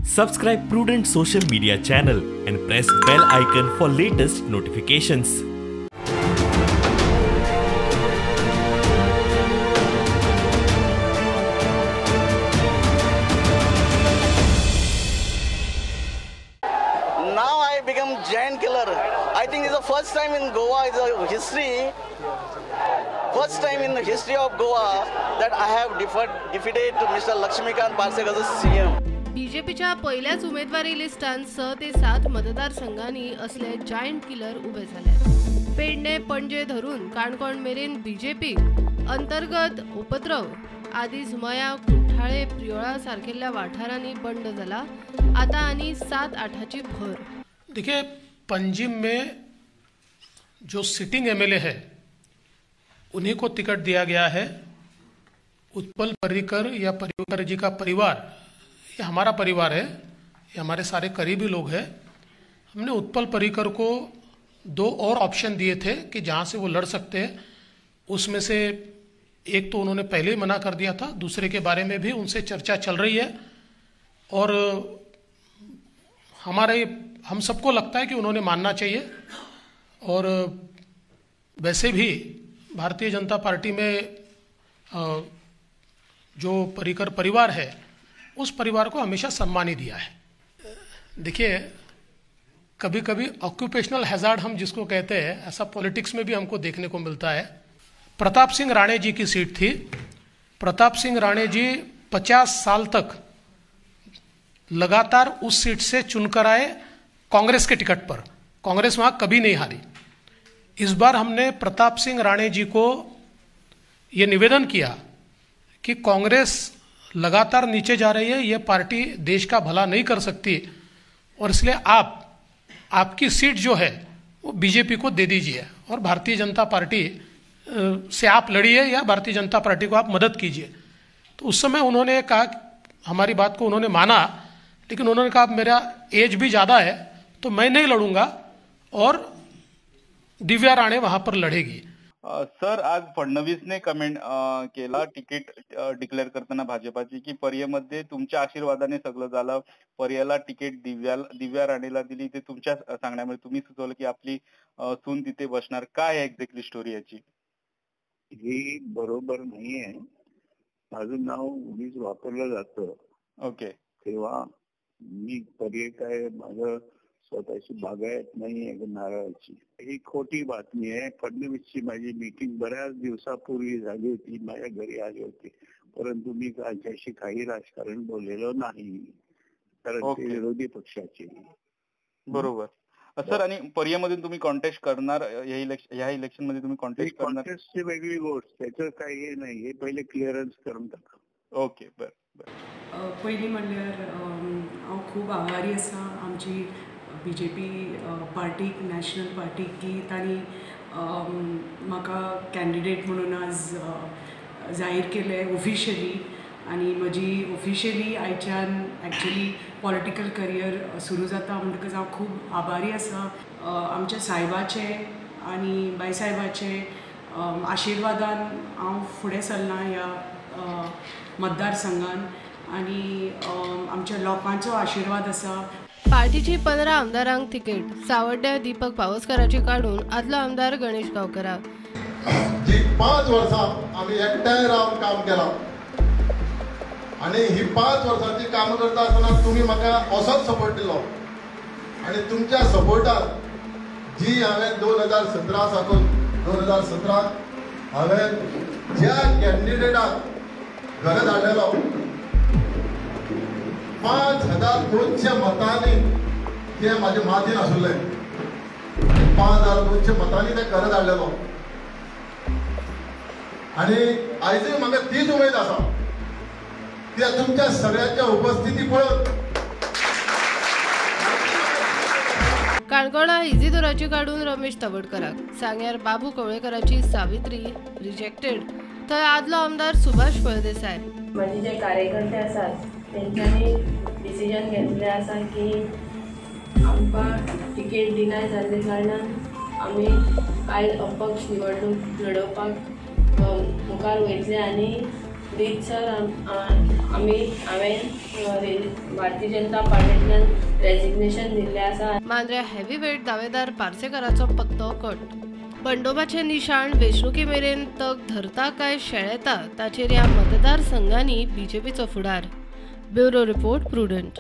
Subscribe Prudent Social Media channel and press bell icon for latest notifications. Now I become giant killer. I think it's the first time in Goa is a history. First time in the history of Goa that I have defeated Mr. Laxmikant Parsekar as a CM. बीजेपीच्या पहिल्याच उमेदवारी लिस्टांत 6 ते 7 मतदारसंघांनी असले giant killer उभे झाले. पेडणे पणजे धरून काणकोण मेरेन BJP अंतर्गत उपद्रव आदीच मया कुठ्ठाळे प्रियोळा सारखेल्या वाठारांनी बंड झाला. आता आणि 7-8ची भर. देखिए, पंजिम में जो सिटिंग एमएलए है उन्हीं को टिकट दिया गया है. उत्पल पर्रिकर या पर्रिकर जी का परिवार, ये हमारा परिवार है, ये हमारे सारे करीबी लोग हैं. हमने उत्पल पर्रिकर को 2 और ऑप्शन दिए थे कि जहाँ से वो लड़ सकते हैं. उसमें से एक तो उन्होंने पहले ही मना कर दिया था, दूसरे के बारे में भी उनसे चर्चा चल रही है और हमारे हम सबको लगता है कि उन्होंने मानना चाहिए. और वैसे भी भारतीय जनता पार्टी में जो पर्रिकर परिवार है उस परिवार को हमेशा सम्मान ही दिया है. देखिए, कभी कभी ऑक्यूपेशनल हैजार्ड हम जिसको कहते हैं, ऐसा पॉलिटिक्स में भी हमको देखने को मिलता है. प्रताप सिंह राणे जी की सीट थी. प्रताप सिंह राणे जी 50 साल तक लगातार उस सीट से चुनकर आए कांग्रेस के टिकट पर. कांग्रेस वहाँ कभी नहीं हारी. इस बार हमने प्रताप सिंह राणे जी को ये निवेदन किया कि कांग्रेस लगातार नीचे जा रही है, ये पार्टी देश का भला नहीं कर सकती और इसलिए आप आपकी सीट जो है वो बीजेपी को दे दीजिए और भारतीय जनता पार्टी से आप लड़िए या भारतीय जनता पार्टी को आप मदद कीजिए. तो उस समय उन्होंने कहा, हमारी बात को उन्होंने माना, लेकिन उन्होंने कहा मेरा एज भी ज़्यादा है तो मैं नहीं लड़ूंगा और दिव्या राणे वहाँ पर लड़ेगी. सर, आज फडणवीसने कमेंट केला तिकीट डिक्लेअर करताना भाजपाची की पर्यमध्ये तुमच्या आशीर्वादाने सगळं झालं, पर्याला तिकीट दिव्या राणेला दिली, ते तुमच्या सांगण्यामुळे तुम्ही सुचवलं की आपली सून तिथे बसणार. काय एक्झॅक्टली स्टोरी याची? ही बरोबर नाहीये. माझं नाव उगीच वापरलं जातं. ओके, तेव्हा मी पर्याय काय, माझं स्वतःची बागायत नाही आहे नारळाची. ही खोटी बातमी आहे. फडणवीसची माझी मीटिंग बऱ्याच दिवसापूर्वी झाली होती, माझ्या घरी आली होती, परंतु मी त्यांच्याशी काही राजकारण बोललेलो नाही, कारण ते विरोधी पक्षाचे. बरोबर सर. आणि पर्यामधून तुम्ही कॉन्टेस्ट करणार ह्या इलेक्शन मध्ये? तुम्ही कॉन्टेस्ट करणार? कॉन्टेस्टची वेगळी गोष्ट, त्याचं काही हे नाही. हे पहिले क्लिअरन्स करून टाका. ओके, बरं बरं. पयलीं म्हणल्यार हांव खूब आभारी आसा आमची बीजेपी पार्टीक, नॅशनल पार्टीक, की तांणी म्हाका कॅन्डिडेट म्हणून आज जाहीर केलें ऑफिशियली. आनी म्हजी ऑफिशियली आयच्यान एक्चुअली पॉलिटिकल करियर सुरू जाता, म्हणटकच हांव खूब आभारी आसा आमच्या सायबाचे आनी बायसायबाचे आशिर्वादान हांव फुडें सरलां ह्या मतदारसंघान आनी आमच्या लोकांचो आशिर्वाद आसा. पार्टीची 15 आमदारांक तिकीट, सावड्ड्या दीपक पावसकाराची काडून आदलो आमदार गणेश गांवकराक. जी 5 वर्सां आमी एकठांय रावन काम केलां आनी ही 5 वर्सांची कामां करता आसतना तुमी म्हाका असोच सपोर्ट दिलो आनी तुमच्या सपोर्टार जी हांवें 2017 साकून 2017 हांवें ज्या कॅन्डिडेटाक घरा धाडलेलो 5200 मतांनी ते म्हाजे मार्जीन आशिल्लें. 5200 मतांनी ते घरा धाडलेलो आनी आयजूय म्हाका तीच उमेद आसा. त्या तुमच्या सगळ्यांच्या उपस्थिती पळोवन काणकोणा इजिदोराची काडून रमेश तवडकराक, सांग्यार बाबू कवळेकराची सावित्री रिजेक्टेड, थंय आदलो आमदार सुभाष फळदेसाय. माझे जे कार्यकर्ते आसात तेंच्यांनी डिसिजन घेतलें आसा की आमकां तिकेट डिनाय जाल्ले कारणान आमी आयज अपक्ष निवडणूक लडोवपाक मुखार वयतले आनी रितसर आमी हांवें भारतीय जनता पार्टींतल्यान रेजिग्नेशन दिल्लें आसा. मांद्र्या हेवीवेट दावेदार पार्सेकराचो पत्तो कट. बंडोबाचें निशाण वेंचणुके मेरेन तग धरता काय शेळेता ताचेर ह्या मतदारसंघांनी बीजेपीचो फुडार. Bureau report, Prudent.